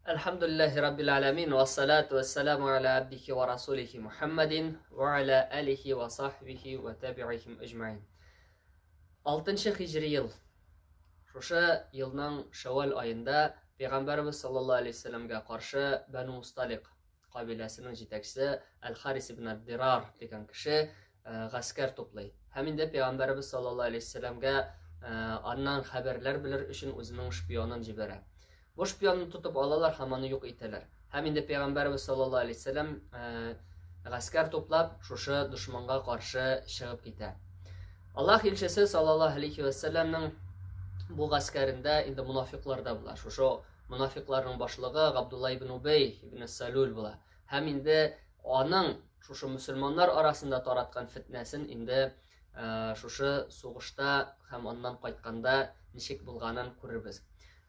Әлхәмдүлилләһи раббил аләмин вә салату вә саламу аля абдихи вә расулихи Мухаммадин вә аля алихи вә сахбихи вә табиихим әҗмәин. Алтынчы хиҗри ел. Шушы елның Шәвәл аенда Пәйгамбәрбез саллаллаһу алейһи вәсәлләмгә каршы Бәну Мусталик кабиләсенең җитәкчесе Әл-Харис ибн Ад-Дирар дигән кеше гаскәр туплый. Һәм инде Пәйгамбәребез саллаллаһу алейһи вәсәлләмгә аннан хәбәрләр белер өчен үзенең шпионын җибәрә. Бу шпионны тотып алалар һәм аны юк итәләр. Һәм инде Пәйгамбәребез саллаллаһу алейһи вәсәлләм гаскәр туплап, шушы дошманга каршы чыгып китә. Аллаһ илчесе саллаллаһу алейһи вәсәлләмнең бу гаскәрендә инде мунафиклар да була. Шушы Монафикларның башлыгы Габдулла ибн Убей ибн Салюль була. Һәм инде аның шушы мөселманнар арасында тараткан фетнәсен инде э, шушы сугышта һәм аннан кайтканда ничек булганын күрербез.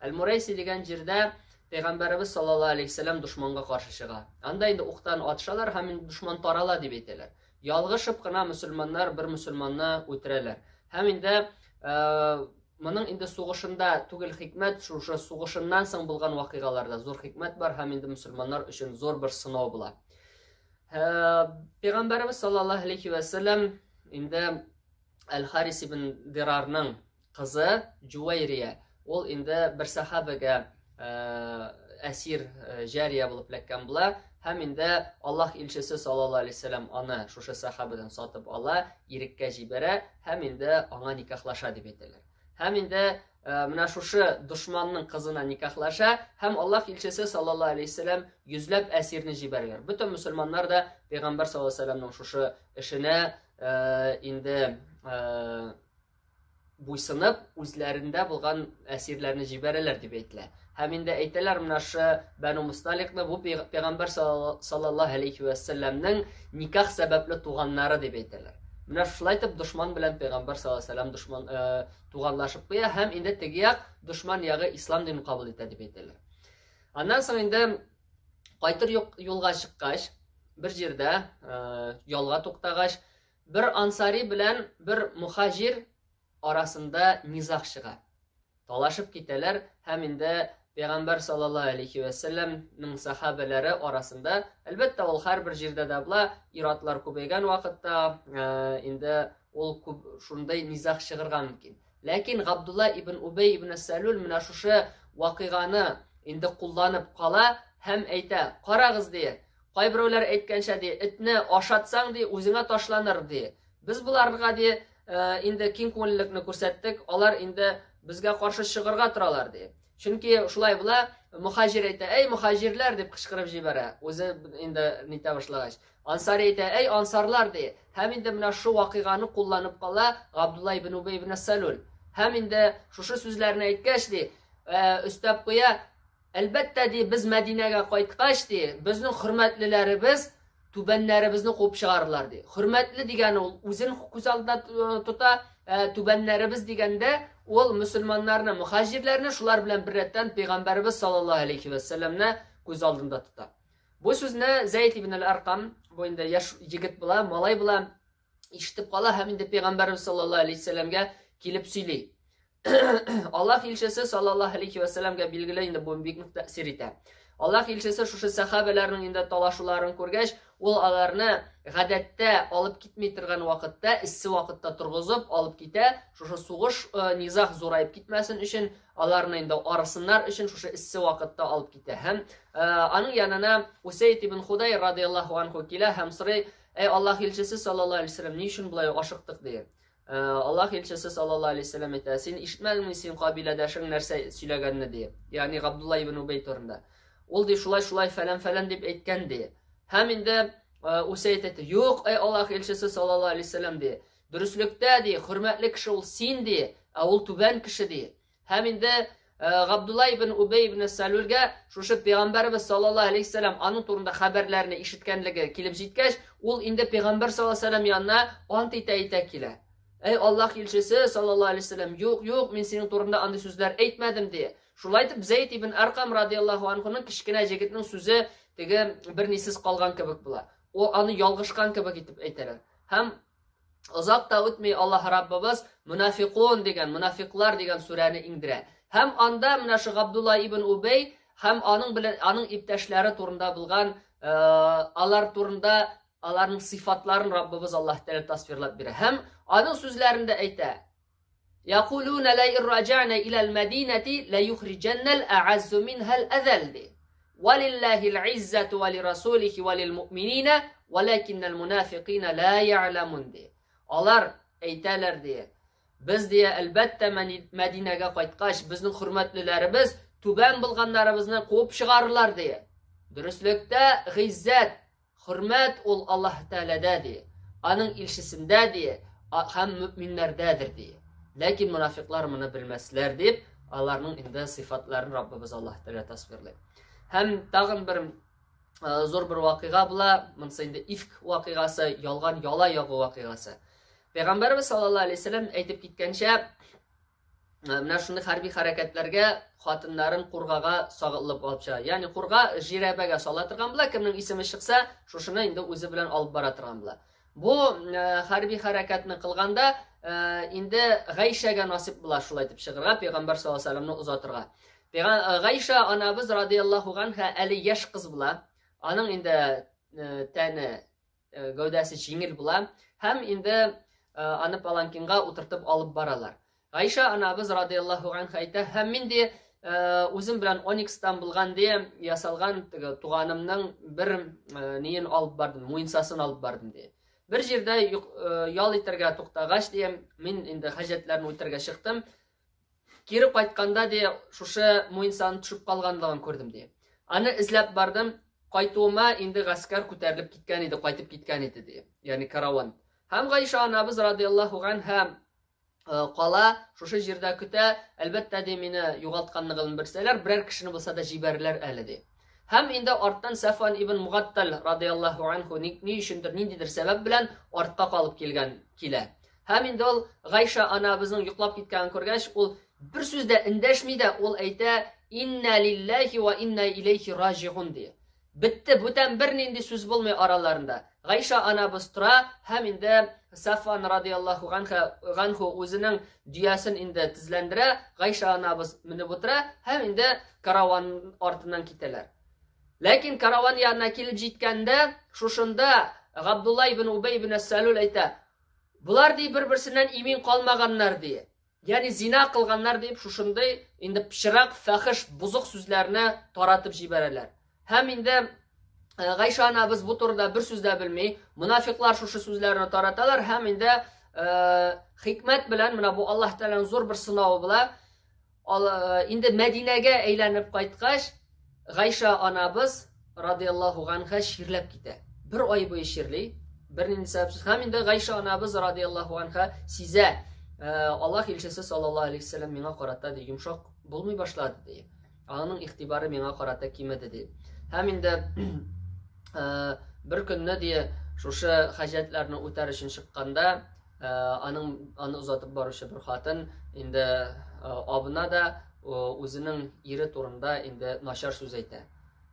Әл-Мурайси дигән җирдә Пәйгамбәребез саллаллаһу алейһи вәсәлләм дошманга каршы чыга. Анда инде уктан атышалар һәм инде дошман тарала дип әйтәләр. Ялгышып кына мөселманнар бер мөселманны үтерәләр. Һәм инде э, Моның инде сугышында түгел хикмәт, шушы сугышыннан соң булган вакыйгаларда зур хикмәт бар һәм инде мөселманнар өчен зур бер сынау була. Пәйгамбәребез саллаллаһу алейхи ва сәлләм инде Әл-Харис ибн Дирарның кызы Җуайрия, ул инде бер сахабәгә әсир җария булып эләккән була һәм инде Аллаһ илчесе саллаллаһу алейһи вәсәлләм аны шушы сахабадан сатып ала, иреккә җибәрә һәм инде аңа никахлаша дип әйтәләр. Һәм инде менә шушы дошманның кызына никахлаша һәм Аллаһ илчесе саллаллаһу алейһи вәсәлләм йөзләп әсирне җибәрәләр. Бөтен мөселманнар да пәйгамбәр саллаллаһу алейһи вәсәлләмнең шушы эшенә инде буйсынып, үзләрендә булган әсирләрне җибәрәләр дип әйтелә. Һәм инде әйтәләр, менә шы Бәну Мусталикны бу пәйгамбәр саллаллаһу алейхи ва сәлләмнең никах сәбәпле туганнары дип әйтәләр. Менә шулай итеп дошман белән пәйгамбәр саллаллаһу алейхи ва сәлләм дошман э, туганлашып куя һәм инде теге як дошман ягы ислам динен кабул итә дип әйтәләр. Аннан соң инде кайтыр юлга чыккач, бер җирдә э, ялга туктагач, Бер ансари белән бер мухаҗир арасында низаг чыга. Талашып китәләр һәм инде Пәйгамбәр саллаллаһу алейхи вә сәлләмнең сахабәләре арасында, әлбәттә, ул һәрбер җирдә дә була, ир-атлар күбәйгән вакытта инде ул күп шундый низаг чыгырга мөмкин. Ләкин Габдулла ибн Убей ибн Сәлүл менә шушы вакыйганы инде кулланып кала һәм әйтә: "Карагыз, ди, Кайберәүләр әйткәнчә, ди, этне ашатсаң, ди, үзеңә ташланыр, ди. Без боларга, ди, э, инде киң күңеллелекне күрсәттек, алар инде безгә каршы чыгырга торалар, ди. Чөнки шулай була, мөхаҗир әйтә, әй, мөхаҗирләр, дип кычкырып җибәрә, үзе инде нитә башлагач. Ансари әйтә, әй, ансарлар, ди. Һәм инде менә шу вакыйганы кулланып кала Габдулла ибн Убей ибн Сәлүл. Һәм инде шушы сүзләрне әйткәч, ди, э, өстәп куя, Әлбәттә, ди, без Мәдинәгә кайткач, ди, безнең хөрмәтлеләребез түбәннәребезне куып чыгарырлар, ди. Хөрмәтле дигәне ул үзен күз алдына э, тота, ә түбәннәребез дигәндә ул мөселманнарны, мөхаҗирләрне, шулар белән беррәттән пәйгамбәребез саллаллаһу алейхи вәссәламне күз алдында тота. Бу сүзне Зәйд ибн аль-Аркам, бу инде яшь егет була, малай була, ишетеп кала һәм инде пәйгамбәребез саллаллаһу алейхи вәсәлләмгә килеп сөйли. Аллаһ илчесе саллаллаһу алейхи вәсәлләмгә билгеле инде бу бик нык тәэсир итә. Аллаһ илчесе шушы сәхабәләрнең инде талашуларын күргәч, ул аларны гадәттә алып китми торган вакытта, эссе вакытта торгызып алып китә, шушы сугыш э, низаг зураеп китмәсен өчен, аларны инде арысыннар өчен шушы эссе вакытта алып китә. Һәм э, аның янына Усәйд ибн Худай радияллаһу анху килә һәм сорый: "Әй Аллаһ илчесе саллаллаһу алейһи вәсәлләм, ни өчен болай ашыктык?" ди. Э, Аллаһ илчесе саллаллаһу алейһи вәсәлләм әйтә, син ишетмәдеңме син кабиләдәшең нәрсә сөйләгәнне ди. Ягъни Габдулла ибн Убей турында. Ул ди шулай шулай фәлән фәлән дип әйткән ди. Һәм инде э, Усәйд әйтте, юк, әй Аллаһ илчесе саллаллаһу алейһи вәсәлләм ди. Дөреслектә ди, хөрмәтле кеше ул син ди, ә ул түбән кеше ди. Һәм инде э, Габдулла ибн Убей ибн Салүлгә шушы пәйгамбәребез саллаллаһу алейһи вәсәлләм аның турында хәбәрләрне ишеткәнлеге килеп җиткәч, ул инде пәйгамбәр саллаллаһу алейһи вәсәлләм янына ант итә-итә килә. Әй Аллаһ илчесе саллаллаһу алейһи вәсәлләм, юк, юк, мин синең турында андый сүзләр әйтмәдем ди. Шулай итеп Зәйд ибн Аркам радияллаһу анхуның кечкенә җегетнең сүзе теге бер нисез калган кебек була. Ул аны ялгышкан кебек итеп әйтәләр. Һәм Озак та үтми Аллаһ Раббыбыз Мунафикун дигән, мунафиклар дигән сүрәне иңдерә. Һәм анда менә шу Габдулла ибн Убей һәм аның белән аның иптәшләре турында булган, алар турында аларның сыйфатларын Раббыбыз Аллаһ Тәгалә тасвирлап бирә. Һәм аның сүзләрендә әйтә: Якулуна ла ирраҗана иләл мәдинәти ла юхриҗаннал а'аззу минһал әзәл ди. Валиллахил иззату ва лирасулихи ва лилмуъминина валакиннал мунафикина ла я'ламун ди. Алар әйтәләр ди. Без ди, әлбәттә, Мәдинәгә кайткач, безнең хөрмәтлеләребез түбән булганнарыбызны куып чыгарырлар ди. Дөреслектә гыйззәт, хөрмәт ул Аллаһ Тәгаләдә ди, аның илчесендә ди, һәм мөэминнәрдәдер ди. Ләкин мунафиклар моны белмәсләр дип, аларның инде сыйфатларын Раббыбыз Аллаһ Тәгалә тасвирлый. Һәм тагын бер зур бер вакыйга була, монысы инде ифк вакыйгасы, ялган яла ягу вакыйгасы. Пәйгамбәрбез саллаллаһу алейһи вәсәлләм әйтеп киткәнчә, менә шундый хәрби хәрәкәтләргә хатыннарын кургага сагылып алып чыга. Ягъни курга жирәбәгә сала торган була, кемнең исеме чыкса, шушыны инде үзе белән алып бара торган була. Бу хәрби хәрәкәтне кылганда инде Гайшәгә насип була шулай итеп чыгарга, пәйгамбәр саллаллаһу алейһи вәсәлләмне озатырга. Гайшә анабыз радияллаһу ганха әле яшь кыз була. Аның инде тәне гәүдәсе җиңел була һәм инде аны паланкинга утыртып алып баралар. Гайша анабыз радияллаһу анха әйтә, һәм мин ди үзем белән оникстан булган ди ясалган теге туганымның бер ниен алып бардым, муенсасын алып бардым ди. Бер җирдә ял итәргә туктагач ди, мин инде хаҗәтләрне үтәргә чыктым. Кире кайтканда ди, шушы муенсаның төшеп калганлыгын күрдем ди. Аны эзләп бардым, кайтуыма инде гаскәр күтәрелеп киткән иде, кайтып киткән иде ди. Ягъни караван. Һәм Гайша анабыз радияллаһу анха кала, шушы җирдә көтә, әлбәттә ди, мине югалтканлыгын белсәләр, берәр кешене булса да җибәрерләр әле ди. Һәм инде арттан Сафван ибн Мугаттал радияллаһу анху ни, ни өчендер, ниндидер сәбәп белән артка калып килгән килә. Һәм инде ул Гайша анабызның йоклап киткәнен күргәч, ул бер сүз дә эндәшми дә, ул әйтә: "Инна лиллахи ва инна илейхи раҗигун" ди. Бетте, бүтән бернинди сүз булмый араларында. Гайша анабыз тора һәм инде Сафван радияллаһу ганху үзенең дөясен инде тезләндерә, Гайша анабыз менеп утыра һәм инде караван артыннан китәләр. Ләкин караван янына килеп җиткәндә, шушында Габдулла ибн Убай ибн Сәлүл әйтә: "Болар ди бер-берсеннән имин калмаганнар ди. Ягъни зина кылганнар дип шушындый инде пычрак, фәхеш, бозык сүзләрне таратып җибәрәләр. Һәм инде Гайша анабыз бу турыда бер сүз дә белми. Мунафиклар шушы сүзләрне тараталар һәм инде хикмәт белән менә бу Аллаһ Тәгаләнең зур бер сынавы була. Инде Мәдинәгә әйләнеп кайткач, Гайша анабыз радияллаһу ганха чирләп китә. Бер ай буе чирли, бернинди сәбәпсез. Һәм инде Гайша анабыз радияллаһу анха сизә, Аллаһ илчесе саллаллаһу алейһи вәсәлләм миңа карата ди, йомшак булмый башлады ди. Аның игътибары миңа карата кимеде ди. Һәм инде бер көнне ди, шушы хаҗәтләрне үтәр өчен чыкканда, аның аны озатып баручы бер хатын инде абына да үзенең ире турында инде начар сүз әйтә.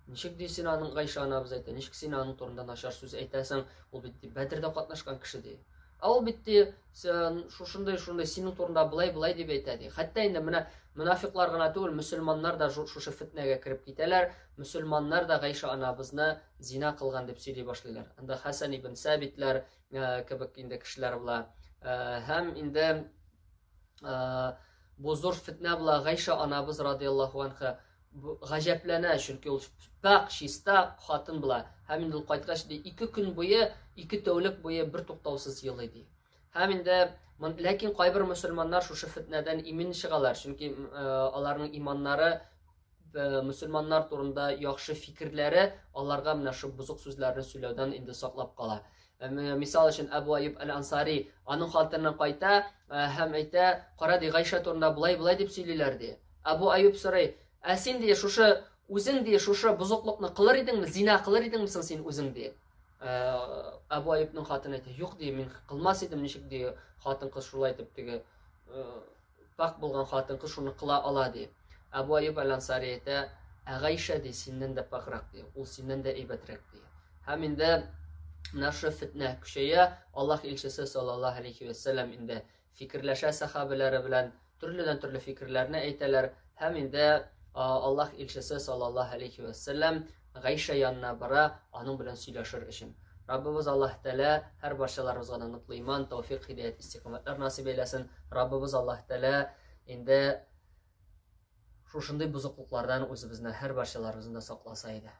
Ничек ди син аның Гайша анабыз әйтә, ничек син аның турында начар сүз әйтәсең? Ул бит ди Бәдердә катнашкан кеше ди. Ә ул бит ди шушындый шундый синең турында былай былай дип әйтә ди. Хәтта инде менә мунафиклар гына түгел, мөселманнар да шушы фетнәгә кереп китәләр. Мөселманнар да Гайша анабызны зина кылган дип сөйли башлыйлар. Анда Хәсән ибн Сәбитләр кебек инде кешеләр була. Һәм инде бу зур фетнә була. Гайша анабыз радияллаһу анха гаҗәпләнә, чөнки ул пакь, чиста хатын була. Һәм инде ул кайткач ди, 2 көн буе, 2 тәүлек буе бер туктаусыз елый ди. Һәм инде ләкин кайбер мөселманнар шушы фетнәдән имин чыгалар, чөнки аларның иманнары мөселманнар турында яхшы фикерләре аларга менә шу бозык сүзләрне сөйләүдән инде саклап кала. Мисал өчен Әбу Аюб әл-Ансари аның хатыны кайта һәм әйтә, кара ди, Гайшә турында болай-болай дип сөйлиләр ди. Әбу Аюб сорый, ә син ди шушы үзең ди шушы бозыклыкны кылыр идеңме, зина кылыр идеңме соң син үзең ди. Әбу Аюбның хатыны әйтә, юк ди, мин кылмас идем, ничек ди хатын-кыз шулай итеп теге Пакь булган хатын-кыз шуны кыла ала, ди. Әбу Аюб әл-Ансари әйтә, ә Гайшә, ди, синнән дә пакьрак, ди. Ул синнән дә әйбәтрәк, ди. Һәм инде менә шушы фетнә көчәя, Аллаһ илчесе саллаллаһу алейхи ва сәлләм инде фикерләшә сәхабәләре белән, төрледән төрле фикерләрне әйтәләр һәм инде Аллаһ илчесе саллаллаһу алейхи ва сәлләм Гайшә янына бара, аның белән сөйләшер өчен. Раббыбыз Аллаһ Тәгалә һәр барчаларыбызга да ныклы иман, тәүфик, һидәят, истикамәтләр насыйп әйләсен. Раббыбыз Аллаһ Тәгалә инде шушындый бозыклыклардан үзебезне һәр барчаларыбызны да сакласа иде.